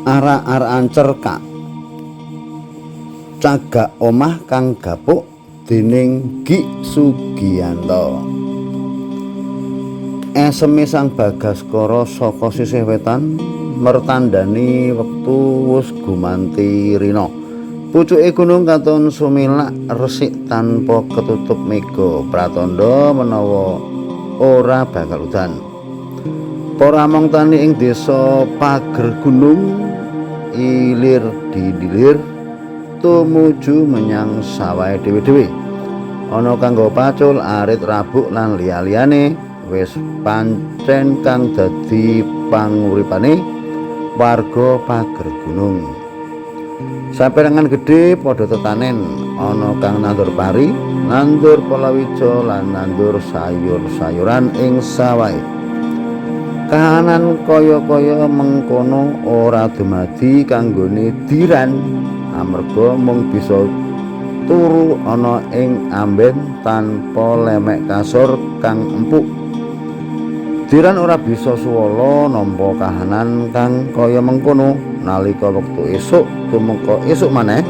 Arak-arakan cerkak cagak omah kang gapuk dening Gik Sugianto. Eseme Sang Bagaskara saka sisih wetan mertandani wektu wus gumanti rina. Pucuke gunung katon sumilak resik tanpa ketutup mega, pratandha menawa ora bakal udan. Para among tani ing desa Pager Gunung ilir didilir tumuju menyang sawahe dhewe-dhewe. Ana kanggo pacul, arit, rabuk lan liya-liyane wis pancen kang dadi panguripane warga Pager Gunung. Saperangan gedhe padha tetanen, ana kang nandur pari, nandur palawija lan nandur sayur-sayuran ing sawahe. Kahanan kaya-kaya mengkono ora dumadi kanggone diran amarga mung bisa turu ana ing amben tanpa lemek kasur kang empuk. Diran ora bisa suwala nampa kahanan kang kaya mengkono nalika wektu esuk tumeka esuk maneh.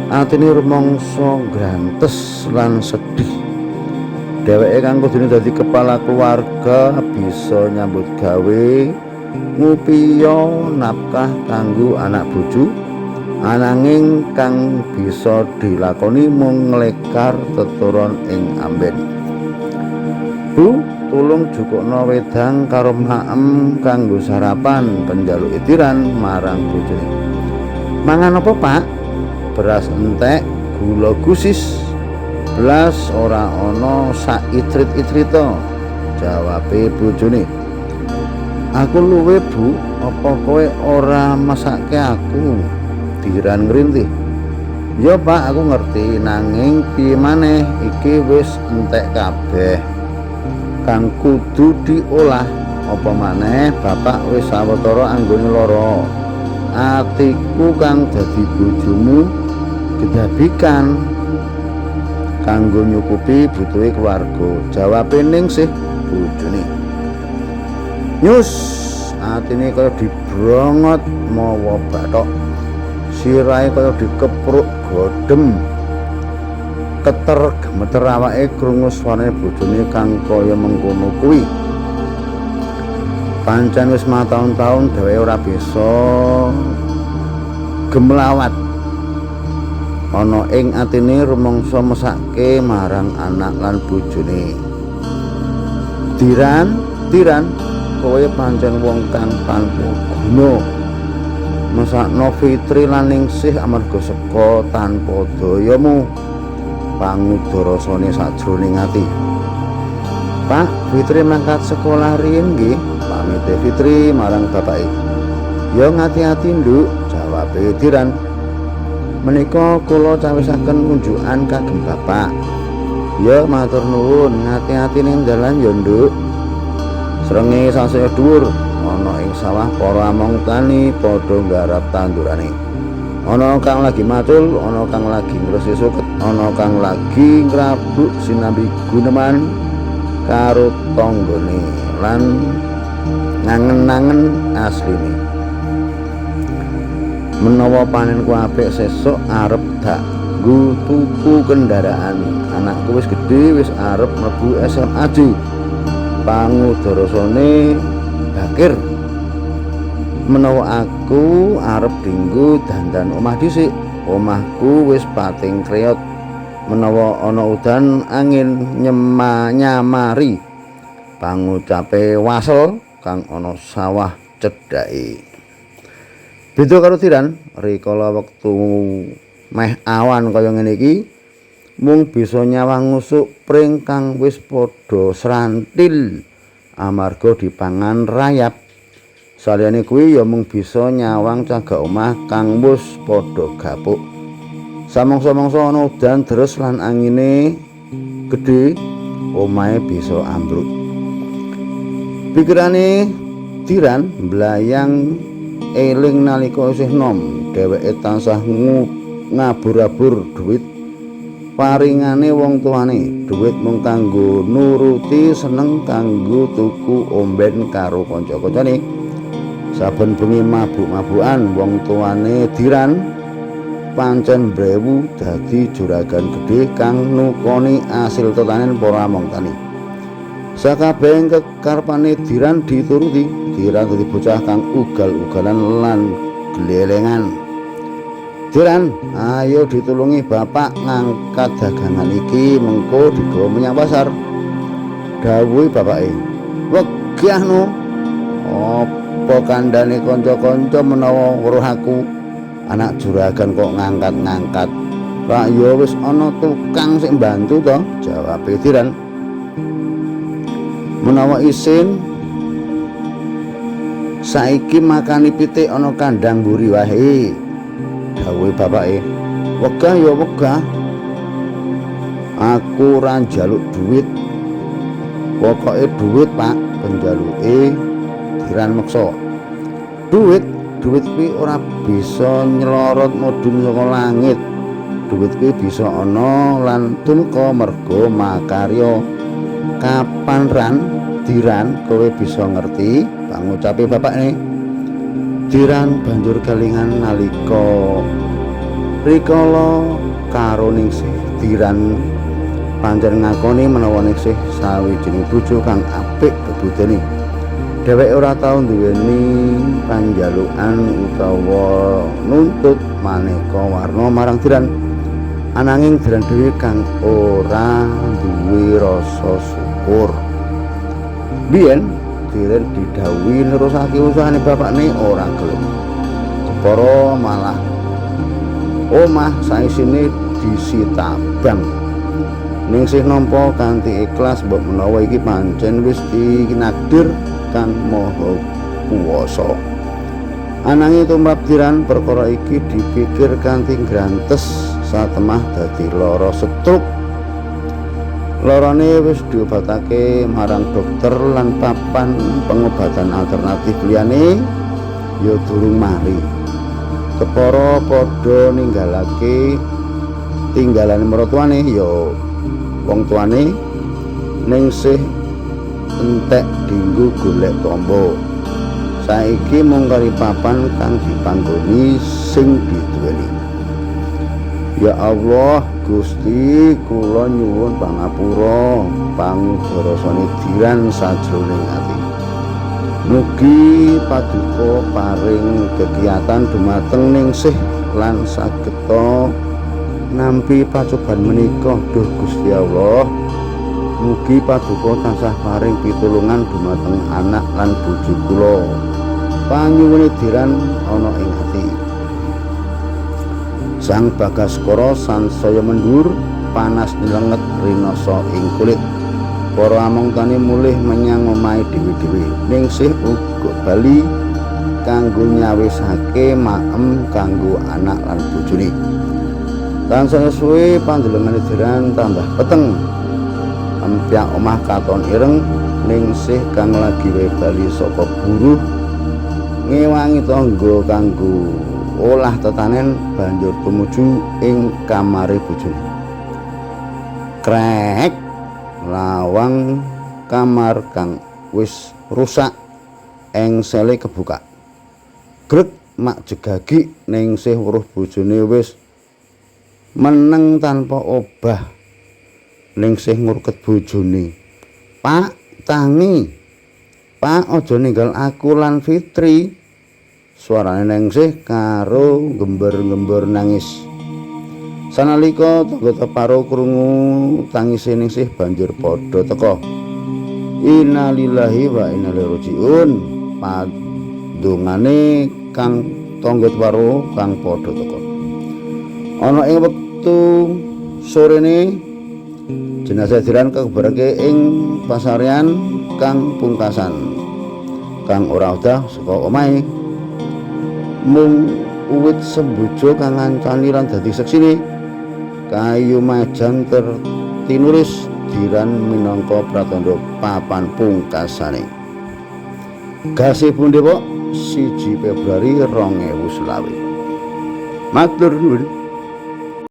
Atine rumangsa grantes lan sedih. Dheweke kang kudune dadi kepala keluarga bisa nyambut gawe ngupiya nafkah kanggo anak bojo, ananging kang bisa dilakoni mung nglekar teturon ing amben. Bu, tulung jukukna wedang karo maem kanggo sarapan, penjaluke Diran marang bojone. Mangan apa, Pak? Beras entek, gula gusis. Blas ora ana sak itrit-itrita, jawabe bojone. Aku luwe, Bu, apa kowe ora mesake aku? Diran ngrintih. Ya, Pak, aku ngerti, nanging piye maneh iki wis entek kabeh kang kudu diolah. Apa maneh bapak wis sawetara anggone lara. Atiku kang dadi bojomu gedabikan kanggo nyukupi butuhe keluarga, jawabe Ningsih bojone. Nyus, atine kaya dibrongot mawa bathok, sirahe kaya dikepruk godhem. Keter gemeter awake krungu swarane bojone kang kaya mengkono kuwi. Pancen wis mataun-taun dheweke ora bisa gemlawat. Ana ing atine rumangsa mesake marang anak lan bojone. Diran, Diran, kowe pancen wong kang tanpa guna. Mesakno Fitri lan Ningsih amarga seka tanpa dayamu. Pangudarasane sajroning ati. Pak, Fitri mangkat sekolah riyin nggih, pamite Fitri marang bapake. Ya ngati-ati, Nduk, jawabe Diran. Menika kula cawisaken unjukan kagem bapak. Ya matur nuwun, ngati-ati ning dalan ya, Nduk. Srengenge sasaya dhuwur, ana ing sawah para among tani padha nggarap tandurane. Ana kang lagi macul, ana kang lagi ngresiki suket, ana kang lagi ngrabuk sinambi guneman karo tanggane lan ngangen-angen asline. Menawa panenku apik sesuk arep dak nggo tuku kendaraan. Anakku wis gedhe, wis arep mlebu SMA J. Pangudarasane Bakir. Menawa aku arep dinggo dandan omah dhisik, omahku wis pating kreyot. Menawa ana udan angin nyamari. Pangucape Wasel kang ana sawah cedhake. Beda karo Diran, rikala wektu meh awan kaya ngene iki, mung bisa nyawang ngusuk pring kang wis padha srantil amarga dipangan rayap. Saliyane kuwi ya mung bisa nyawang cagak omah kang wis padha gapuk. Samangsa-mangsa ana udan deres lan angine gedhe, omahe bisa ambruk. Pikirane Diran mblayang eling nalika isih nom, dheweke tansah ngabur-abur duit paringane wong tuane, duit mung kanggo nuruti seneng kanggo tuku omben karo kanca-kancane. Saben bengi mabuk-mabukan wong tuane Diran pancen brewu dadi juragan gedhe kang nukoni asil tetanen para among tani. Sakabehing kekarepane Diran dituruti. Diran dadi bocah kang ugal-ugalan lan glelengan. Diran, ayo ditulungi bapak ngangkat dagangan iki mengko digawa menyang pasar. Dawuhe bapake. Wegah no. Apa kandhane kanca-kanca menawa weruh aku anak juragan kok ngangkat-ngangkat. Lah ya wis ana tukang sing mbantu to, jawabe Diran. Menawa isin saiki makani pitik ana kandhang mburi wae. Dawuhe bapake. Wegah ya wegah. Aku ora njaluk duit. Pokoke duit, Pak, penjaluke Diran meksa. Duit, duit kuwi ora bisa nyelorot mudhun saka langit. Duit kuwi bisa ana lan tumeka merga makarya. Kapan ran Diran kowe bisa ngerti pangucape bapakne. Diran banjur kelingan nalika rikala karo Ningsih. Diran pancen ngakoni menawa Ningsih sawijining bojo kang apik bebudene. Dheweke ora tau nduweni panjalukan utawa nuntut maneka warna marang Diran. Ananging Diran dhewe kang ora duwe rasa syukur. Biyen Diran didhawuhi nerusake usahane bapakne ora gelem. Kepara malah omah saisine disita bank. Ningsih nampa kanthi ikhlas mbok menawa iki pancen wis tinakdir Kang Maha Kuwasa. Ananging tumrap Diran perkara iki dipikir kanthi grantes satemah dadi lara stroke. Larane wis diobatake marang dokter lan papan pengobatan alternatif liyane ya durung mari. Kepara padha ninggalake tinggalane maratuwane ya wong tuane Ningsih entek dinggo golek tombo. Saiki mung kari papan kang dipanggoni sing diduweni. Ya Allah Gusti, kula nyuwun pangapura pangudarasane Diran sajroning ati. Mugi paduka paring kegiatan dumateng Ningsih lan sageta nampi pacoban menika duh Gusti Allah. Mugi paduka tansah paring pitulungan dumateng anak lan bojo kula. Panyuwune Diran ana ing ati. Sang Bagaskara sansaya mendhuwur, panas nylenget rinasa ing kulit. Para among tani mulih menyang omahe dhewe-dhewe. Ningsih uga bali kanggo nyawisake maem kanggo anak lan bojone. Tansaya suwe pandelengane Diran tambah peteng. Empyak omah katon ireng. Ningsih kang lagi wae bali saka buruh ngewangi tangga kanggo olah tetanen banjur tumuju ing kamare bojone. Krek, lawang kamar kang wis rusak engsele kebuka. Grek mak jegagik Ningsih weruh bojone wis meneng tanpa obah. Ningsih ngurket bojone. Pak, tangi. Pak, aja ninggal aku lan Fitri. Suarane Ningsih karo gember-gember nangis. Sanalika tangga teparo krungu tangise Ningsih banjur padha teka. Innalillahi wa inna ilaihi rajiun. Padungane kang tangga teparo kang padha teka. Ana ing wektu sorene jenazah Diran kekuburake ing pasarean kang pungkasan kang ora udah saka omahe. Mung uwit semboja kang ngancani lan dadi seksine. Kayu majan tertinulis Diran minangka pratandha papan pungkasane. Gasih Depok 1 Februari 2020. Matur nuwun.